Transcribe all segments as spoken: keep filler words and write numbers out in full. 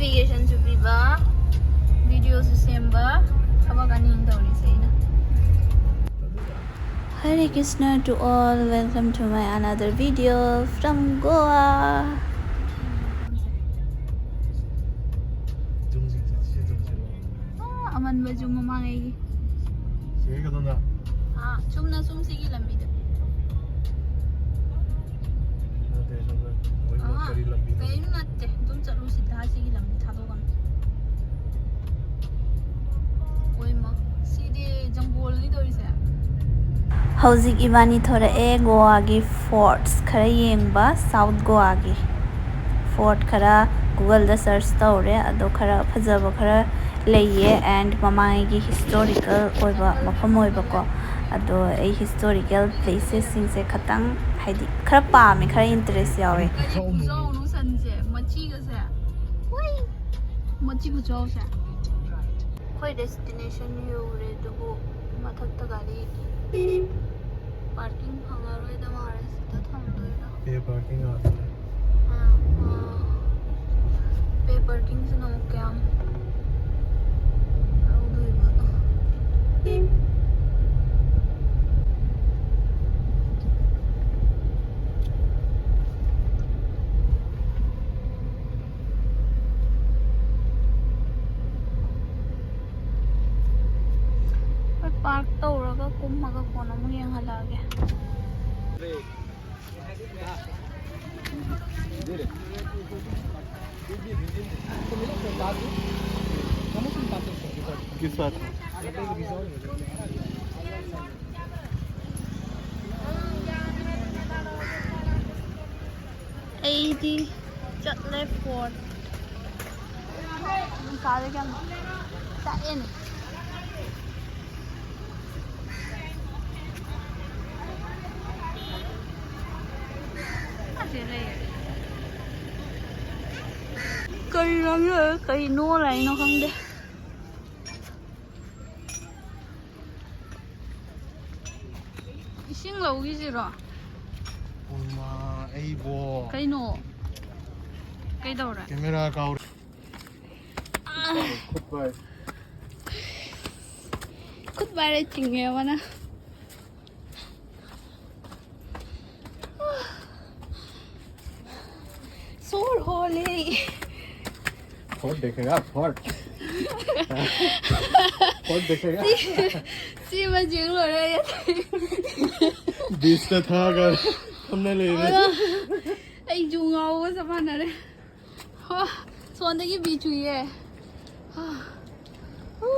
ꯅꯦꯚꯤꯒꯦꯁꯟꯁꯨ ꯄꯤꯕ, ꯚꯤꯗꯤꯑꯣꯁꯨ ꯁꯦꯝꯕ, ꯊꯕꯛ ꯑꯅꯤ ꯇꯧꯔꯤꯁꯦ ꯑꯩꯅ꯫ Hare Krishna to all, welcome to my another video from Goa. ꯑꯥ, ꯑꯃꯟꯕꯁꯨ ꯃꯃꯥꯡꯉꯩꯒꯤ꯫ ꯁꯤꯒꯩ ꯈꯛꯇꯪꯗ? ꯑꯥ, ꯆꯨꯝꯅ ꯁꯨꯝ ꯁꯤꯒꯤ ꯂꯝꯕꯤꯗ꯫ ꯅꯠꯇꯦ, ꯁꯣꯝꯗ ꯃꯣꯏ ꯑꯥ, ꯀꯔꯤ ꯂꯝꯕꯤꯅꯣ? ꯀꯔꯤꯝ ꯅꯠꯇꯦ꯫ ꯑꯗꯨꯝ ꯆꯠꯂꯨ ꯁꯤꯗ, ꯁꯤꯒꯤ ꯂꯝꯕꯤ ꯊꯥꯗꯣꯛꯀꯅꯨ꯫ ꯍꯣꯏꯃ, ꯁꯤꯗꯤ ꯖꯪꯒꯣꯜꯅꯤ ꯇꯧꯔꯤꯁꯦ꯫ ꯍꯧꯖꯤꯛ ꯏꯕꯥꯅꯤ ꯊꯣꯔꯛꯑꯦ ꯒꯣꯋꯥꯒꯤ ꯐꯣꯔꯠꯁ ꯈꯔ ꯌꯦꯡꯕ, ꯁꯥꯎꯠ ꯒꯣꯋꯥꯒꯤ ꯐꯣꯔꯠ ꯈꯔ ꯒꯨꯒꯜꯗ ꯁꯔꯆ ꯇꯧꯔꯦ, ꯑꯗꯣ ꯈꯔ ꯐꯖꯕ ꯈꯔ ꯂꯩꯌꯦ, and ꯃꯃꯥꯡꯉꯩꯒꯤ ꯍꯤꯁꯇꯣꯔꯤꯀꯦꯜ ꯑꯣꯏꯕ ꯃꯐꯝ ꯑꯣꯏꯕꯀꯣ꯫ ꯑꯗꯣ ꯑꯩ ꯍꯤꯁꯇꯣꯔꯤꯀꯦꯜ ꯄ꯭ꯂꯦꯁꯦꯁꯁꯤꯡꯁꯦ ꯈꯇꯪ, ꯍꯥꯏꯗꯤ, ꯈꯔ ꯄꯥꯝꯃꯦ, ꯈꯔ ꯏꯟꯇꯔꯦꯁ ꯌꯥꯎꯋꯦ꯫ ꯀꯔꯤ ꯈꯨꯆꯥꯎꯅꯣ ꯁꯟꯁꯦ, ꯃꯆꯤꯒꯁꯦ꯫ ꯍꯨꯏ! ꯃꯆꯤ ꯈꯨꯆꯥꯎꯁꯦ꯫ ꯑꯩꯈꯣꯏ ꯗꯦꯁꯇꯤꯅꯦꯁꯟ ꯌꯧꯔꯦ, ꯑꯗꯨꯕꯨ ꯃꯊꯛꯇ ꯒꯥꯔꯤ ꯄꯥꯔꯀꯤꯡ ꯐꯪꯉꯔꯣꯏꯗ ꯃꯥꯜꯂꯦ, ꯁꯤꯗ ꯊꯝꯗꯣꯏꯔꯥ? ꯄꯦ ꯄꯥꯔꯀꯤꯡ ꯉꯥꯛꯇꯅꯦ꯫ ꯑꯥ, ꯑꯥ꯫ ꯄꯦ ꯄꯥꯔꯀꯤꯡꯁꯤꯅ ꯑꯃꯨꯛ ꯀꯌꯥꯝ ꯂꯧꯗꯣꯏꯕ? ꯍꯣꯏ, ꯄꯥꯔꯛ ꯇꯧꯔꯒ ꯀꯨꯝꯃꯒ ꯀꯣꯟꯅ ꯑꯃꯨꯛ ꯌꯦꯡꯍꯜꯂꯛꯑꯒꯦ꯫ किस बात? ꯑꯩꯗꯤ ꯆꯠꯂꯦ ꯐꯣꯔꯠ꯫ ꯅꯨꯡꯁꯥꯁꯦ ꯀꯌꯥꯝ ꯆꯥꯛꯑꯦꯅꯦ꯫ ꯑꯁꯤ ꯂꯩꯔꯦ꯫ ꯀꯔꯤ ꯂꯝꯅꯣ, ꯀꯩꯅꯣ ꯂꯩꯅꯣ ꯈꯪꯗꯦ꯫ ꯏꯁꯤꯡ ꯂꯧꯈꯤꯁꯤꯔꯣ? ꯎꯃꯥ, ꯑꯩꯕꯣ꯫ ꯀꯩꯅꯣ? ꯀꯩꯗꯧꯔꯦ? ꯀꯦꯃꯦꯔꯥ ꯀꯥꯎꯔꯦ꯫ ꯈꯨꯠ ꯄꯥꯏ꯫ ꯈꯨꯠ ꯄꯥꯏꯔꯦ ꯆꯤꯡꯉꯦ ꯑꯃꯅ꯫ ꯁꯣꯔ ꯍꯣꯜꯂꯦ꯫ Fort ꯗꯦꯈꯦꯒꯥ, fort꯫ Fort ꯗꯦꯈꯦꯒꯥ꯫ ꯁꯤ, ꯁꯤ ꯑꯃ ꯌꯦꯡ ꯂꯣꯏꯔꯦ ꯑꯩ꯫ Beach ꯇ ꯊꯥꯒ ꯐꯝꯅ ꯂꯩꯔꯦ꯫ ꯑꯗꯣ ꯑꯩ ꯖꯨ ꯉꯥꯎꯕꯒ ꯆꯞ ꯃꯥꯟꯅꯔꯦ꯫ ꯍꯣ, ꯁꯣꯟꯗꯒꯤ ꯕꯤ ꯆꯨꯏꯌꯦ꯫ ꯍꯥ꯫ ꯍꯨ꯫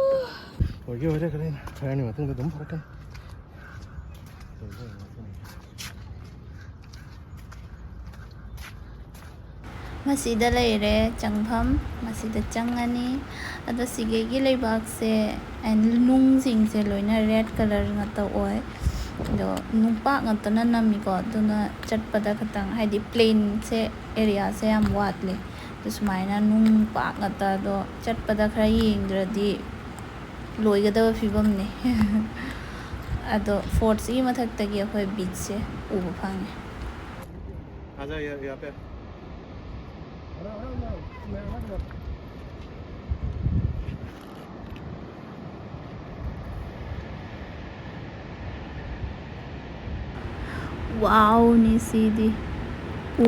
ꯑꯣꯏꯒꯦ ꯑꯣꯏꯔꯦ ꯈꯜꯂꯦ꯫ ꯈꯔꯅꯤ ꯃꯇꯨꯡꯗ ꯑꯗꯨꯝ ꯐꯔꯛꯀꯅꯤ꯫ ꯃꯁꯤꯗ ꯂꯩꯔꯦ ꯆꯪꯐꯝ, ꯃꯁꯤꯗ ꯆꯪꯉꯅꯤ꯫ ꯑꯗꯣ ꯁꯤꯒꯩꯒꯤ ꯂꯩꯕꯥꯛꯁꯦ and ꯅꯨꯡꯁꯤꯡꯁꯦ ꯂꯣꯏꯅ red colour ꯉꯥꯛꯇ ꯑꯣꯏ꯫ ꯑꯗꯣ ꯅꯨꯡꯄꯥꯛ ꯉꯥꯛꯇꯅ ꯅꯝꯃꯤꯀꯣ, ꯑꯗꯨꯅ ꯆꯠꯄꯗ ꯈꯤꯇꯪ, ꯍꯥꯏꯗꯤ plainꯁꯦ, areaꯁꯦ ꯌꯥꯝ ꯋꯥꯠꯂꯦ꯫ ꯑꯗꯨ ꯁꯨꯃꯥꯏꯅ ꯅꯨꯡ ꯄꯥꯛ ꯉꯥꯛꯇ, ꯑꯗꯣ ꯆꯠꯄꯗ ꯈꯔ ꯌꯦꯡꯗ꯭ꯔꯗꯤ ꯂꯣꯏꯒꯗꯕ ꯐꯤꯕꯝꯅꯤ꯫ ꯑꯗꯣ fortꯁꯤꯒꯤ ꯃꯊꯛꯇꯒꯤ ꯑꯩꯈꯣꯏ beachꯁꯦ ꯎꯕ ꯐꯪꯉꯦ꯫ Wowꯅꯤ ꯁꯤꯗꯤ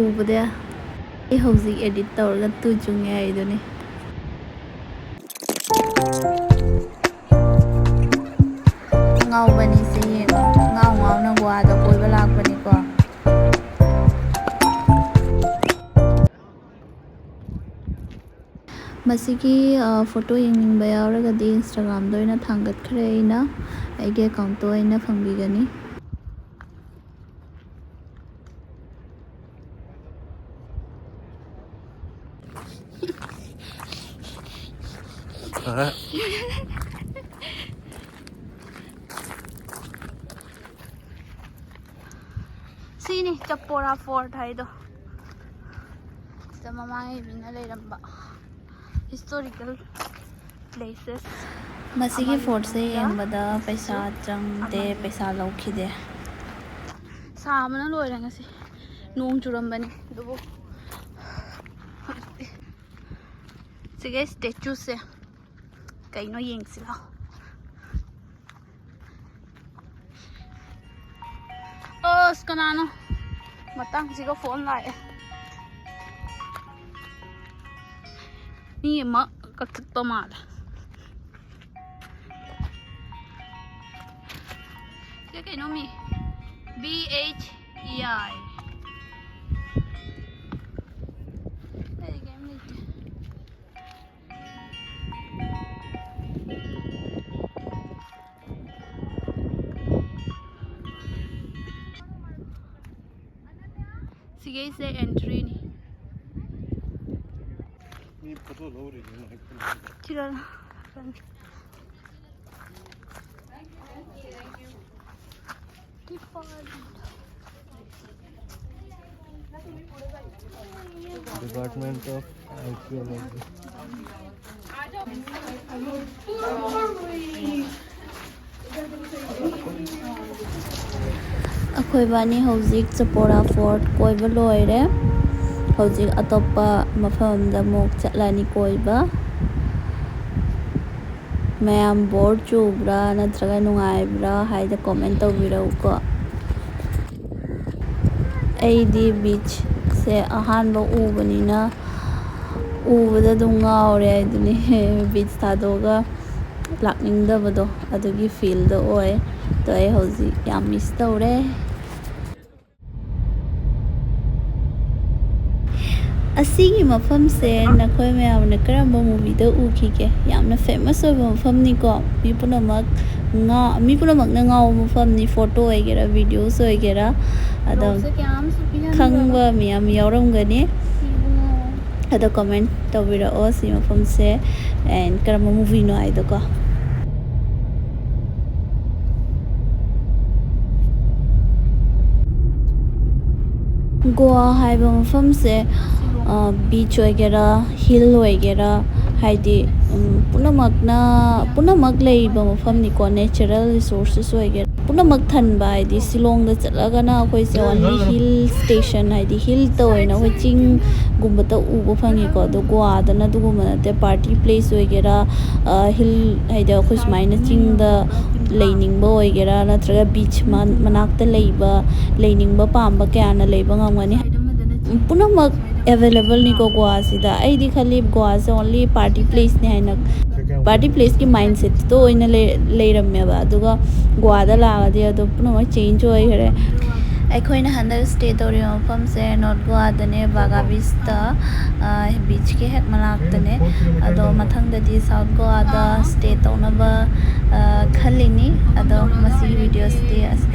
ꯎꯕꯗ꯫ ꯑꯩ ꯍꯧꯖꯤꯛ edit ꯇꯧꯔꯒ ꯇꯨ ꯆꯨꯡꯉꯦ ꯍꯥꯏꯗꯨꯅꯤ꯫ ꯉꯥꯎꯕꯅꯤ ꯁꯤ ꯌꯦꯡꯉꯣ꯫ ꯉꯥꯎ ꯉꯥꯎꯅ ꯒꯣꯋꯥꯗ ꯀꯣꯏꯕ ꯂꯥꯛꯄꯅꯤꯀꯣ꯫ ꯃꯁꯤꯒꯤ, ꯑ, photo ꯌꯦꯡꯅꯤꯡꯕ ꯌꯥꯎꯔꯒꯗꯤ Instagramꯗ ꯑꯣꯏꯅ ꯊꯥꯡꯒꯠꯈ꯭ꯔꯦ ꯑꯩꯅ꯫ ꯑꯩꯒꯤ accountꯇꯣ ꯑꯩꯅ ꯐꯪꯕꯤꯒꯅꯤ꯫ ꯁꯤꯅꯤ ꯆꯞꯄꯣꯔꯥ fort ꯍꯥꯏꯗꯣ꯫ ꯁꯤꯗ ꯃꯃꯥꯡꯉꯩ ꯃꯤꯅ ꯂꯩꯔꯝꯕ historical places꯫ ꯃꯁꯤꯒꯤ fortꯁꯦ ꯌꯦꯡꯕꯗ ꯄꯩꯁꯥ ꯆꯪꯗꯦ, ꯄꯩꯁꯥ ꯂꯧꯈꯤꯗꯦ꯫ ꯁꯥꯕꯅ ꯂꯣꯏꯔꯦ ꯉꯁꯤ꯫ ꯅꯣꯡ ꯆꯨꯔꯝꯕꯅꯤ ꯑꯗꯨꯕꯨ ꯍꯧꯖꯤꯛꯇꯤ ꯁꯤꯒꯤ ꯁ꯭ꯇꯦꯆꯨꯁꯦ ꯀꯩꯅꯣ ꯌꯦꯡꯁꯤ ꯂꯥꯎ꯫ ꯑꯁ, ꯀꯅꯥꯅꯣ ꯃꯇꯥꯡꯁꯤꯒ ꯐꯣꯟ ꯂꯥꯛꯑꯦ? ꯃꯤ ꯑꯃ ꯀꯛꯊꯠꯄ ꯃꯥꯜꯂꯦ꯫ ꯁꯤ ꯀꯩꯅꯣ ꯃꯤ? B H E I. ꯑꯩ ꯀꯩꯝ ꯂꯩꯇꯦ꯫ ꯁꯤꯒꯩꯁꯦ entryꯅꯤ꯫ ꯃꯤ ꯐꯣꯇꯣ ꯂꯧꯔꯤꯅꯤ my phone. Sir-, Department of Archaeology. ꯑꯩꯈꯣꯏꯕꯥꯅꯤ ꯍꯧꯖꯤꯛ ꯆꯄꯣꯔꯥ ꯐꯣꯔꯠ ꯀꯣꯏꯕ ꯂꯣꯏꯔꯦ꯫ ꯍꯧꯖꯤꯛ ꯑꯇꯣꯞꯄ ꯃꯐꯝ ꯑꯃꯗ ꯑꯃꯨꯛ ꯆꯠꯂꯅꯤ ꯀꯣꯏꯕ꯫ ꯃꯌꯥꯝ ꯕꯣꯔ ꯆꯨꯕ꯭ꯔꯥ ꯅꯠꯇ꯭ꯔꯒ ꯅꯨꯡꯉꯥꯏꯕ꯭ꯔꯥ ꯍꯥꯏꯗ ꯀꯣꯃꯦꯟ ꯇꯧꯕꯤꯔꯛꯎꯀꯣ꯫ ꯑꯩꯗꯤ ꯕꯤꯆꯁꯦ ꯑꯍꯥꯟꯕ ꯎꯕꯅꯤꯅ ꯎꯕꯗ ꯑꯗꯨꯝ ꯉꯥꯎꯔꯦ ꯍꯥꯏꯗꯨꯅꯤ꯫ ꯕꯤꯆ ꯊꯥꯗꯣꯛꯑꯒ ꯂꯥꯛꯅꯤꯡꯗꯕꯗꯣ ꯑꯗꯨꯒꯤ ꯐꯤꯜꯗꯣ ꯑꯣꯏ꯫ ꯑꯗꯣ ꯑꯩ ꯍꯧꯖꯤꯛ ꯌꯥꯝ ꯃꯤꯁ ꯇꯧꯔꯦ꯫ ꯑꯁꯤꯒꯤ ꯃꯐꯝꯁꯦ ꯅꯈꯣꯏ ꯃꯌꯥꯝꯅ ꯀꯔꯝꯕ ꯃꯨꯚꯤꯗ ꯎꯈꯤꯒꯦ? ꯌꯥꯝꯅ ꯐꯦꯃꯁ ꯑꯣꯏꯕ ꯃꯐꯝꯅꯤꯀꯣ꯫ ꯃꯤ ꯄꯨꯝꯅꯃꯛ ꯉꯥ-, ꯃꯤ ꯄꯨꯝꯅꯃꯛꯅ ꯉꯥꯎꯕ ꯃꯐꯝꯅꯤ, ꯐꯣꯇꯣ ꯑꯣꯏꯒꯦꯔꯥ, ꯚꯤꯗꯤꯑꯣꯁ ꯑꯣꯏꯒꯦꯔꯥ꯫ ꯑꯗꯨꯝ ꯈꯪꯕ ꯃꯌꯥꯝ ꯌꯥꯎꯔꯝꯒꯅꯤ꯫ ꯑꯗꯣ ꯀꯣꯃꯦꯟ ꯇꯧꯕꯤꯔꯛꯑꯣ ꯁꯤ ꯃꯐꯝꯁꯦ and ꯀꯔꯝꯕ ꯃꯨꯚꯤꯅꯣ ꯍꯥꯏꯗꯣꯀꯣ꯫ ꯒꯣꯋꯥ ꯍꯥꯏꯕ ꯃꯐꯝꯁꯦ, ꯑ, ꯕꯤꯆ ꯑꯣꯏꯒꯦꯔꯥ, ꯍꯤꯜ ꯑꯣꯏꯒꯦꯔꯥ, ꯍꯥꯏꯗꯤ ꯎꯝ, ꯄꯨꯝꯅꯃꯛꯅ ꯄꯨꯝꯅꯃꯛ ꯂꯩꯕ ꯃꯐꯝꯅꯤꯀꯣ, natural resources ꯑꯣꯏꯒꯦꯔꯥ, ꯄꯨꯝꯅꯃꯛ ꯊꯟꯕ, ꯍꯥꯏꯗꯤ ꯁꯤꯂꯣꯡꯗ ꯆꯠꯂꯒꯅ ꯑꯩꯈꯣꯏꯁꯦ only hill station, ꯍꯥꯏꯗꯤ ꯍꯤꯜꯇ ꯑꯣꯏꯅ ꯑꯩꯈꯣꯏ ꯆꯤꯡꯒꯨꯝꯕꯇ ꯎꯕ ꯐꯪꯉꯤꯀꯣ꯫ ꯑꯗꯣ ꯒꯣꯋꯥꯗꯅ ꯑꯗꯨꯒꯨꯝꯕ ꯅꯠꯇꯦ, party place ꯑꯣꯏꯒꯦꯔꯥ, ꯍꯤꯜ, ꯍꯥꯏꯗꯤ ꯑꯩꯈꯣꯏ ꯁꯨꯃꯥꯏꯅ ꯆꯤꯡꯗ ꯂꯩꯅꯤꯡꯕ ꯑꯣꯏꯒꯦꯔꯥ, ꯅꯠꯇ꯭ꯔꯒ ꯕꯤꯆ ꯃꯅꯥꯛꯇ ꯂꯩꯕ, ꯂꯩꯅꯤꯡꯕ ꯄꯥꯝꯕ ꯀꯌꯥꯅ ꯂꯩꯕ ꯉꯝꯒꯅꯤ꯫ ꯄꯨꯝꯅꯃꯛ ꯑꯦꯕꯥꯏꯂꯦꯕꯜꯅꯤꯀꯣ ꯒꯣꯋꯥꯁꯤꯗ꯫ ꯑꯩꯗꯤ ꯈꯜꯂꯤ ꯒꯣꯋꯥꯁꯦ only party placeꯅꯦ ꯍꯥꯏꯅ, party placeꯀꯤ mindsetꯇꯣ ꯑꯣꯏꯅ ꯂꯩꯔꯝꯃꯦꯕ꯫ ꯑꯗꯨꯒ ꯒꯣꯋꯥꯗ ꯂꯥꯛꯑꯒꯗꯤ ꯑꯗꯣ ꯄꯨꯝꯅꯃꯛ change ꯑꯣꯏꯈ꯭ꯔꯦ꯫ ꯑꯩꯈꯣꯏꯅ ꯍꯟꯗꯛ stay ꯇꯧꯔꯤꯕ ꯃꯐꯝꯁꯦ North ꯒꯣꯋꯥꯗꯅꯦ, ꯕꯥꯒꯥ ꯕꯤꯆꯇ, beachꯀꯤ ꯍꯦꯛ ꯃꯅꯥꯛꯇꯅꯦ꯫ ꯑꯗꯣ ꯃꯊꯪꯗꯗꯤ South ꯒꯣꯋꯥꯗ stay ꯇꯧꯅꯕ ꯈꯜꯂꯤꯅꯤ꯫ ꯑꯗꯣ ꯃꯁꯤꯒꯤ videoꯁꯤꯗꯤ ꯑꯁꯤ